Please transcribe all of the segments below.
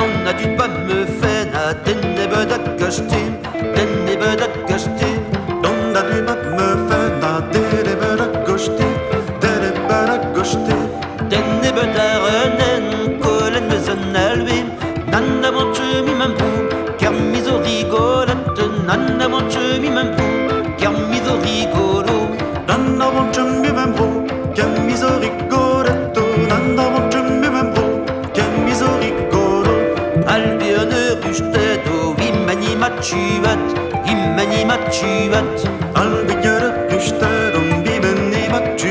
Irlande n'a dû pas me faire na den da gustim, den da gustim. Don da du bat me fen na denebe da gochte, denebe da gochte. Den da renen, kolen me zon alvim, nan avanche mi membrou, ker mizo rigolette, nan avanche mi membrou, ker mizo rigolo. Nan avanche mi membro, ken mizo rigoletto, nan avanche mi membro, ken mizo rigolo. Albion rustet o imani machuat, imani machuat. Albignere rustet om bibeni bat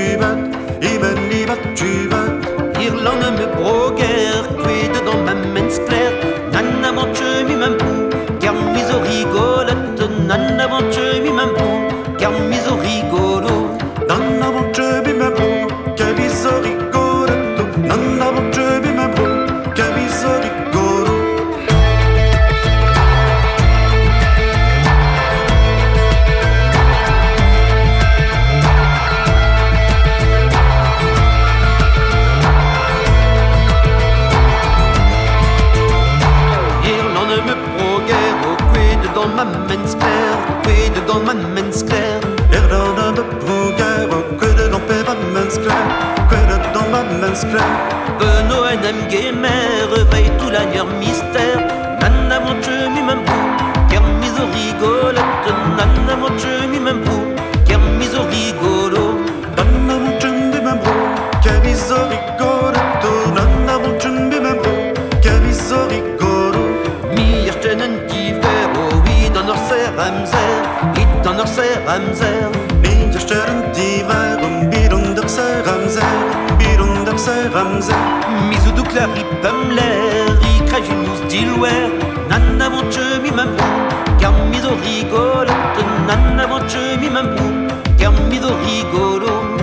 ibeni bat Irlande me broger, quid dans ma mens claire, nan avanche mi membrou, ker mizo rigolette, nan avanche mi membrou, ker mizo rigolo. Nan avanche mi membro, ken mizo rigoletto, nan avanche mi membro, ken mizo rigolo. Irlande me broger, o quid dans ma mens claire, quid dans ma mens claire. Irlande me broger, quid dans peva mens clair, quid dans ma mens clair. Benoît nem gemer, veille tout l'agneur mystère, nan avanche mi membrou, ker mizo rigolette, nan avanche mi membrou, ker mizo rigolo. Nan avanche mi membro, ken mizo rigoletto, nan avanche mi membro, ken mizo rigolo. Mi ertenen diver, o oui, dans ur ser amzer, it dans ur ser amzer. Mi erstellen divrer, um bidon der ser amzer, bidon der ser amzer. Mizo dou clari pamler, i krajunous dilwer, nan avanche mi membrou, ker mizo rigolette, nan avanche mi membrou, ker mizo rigolo.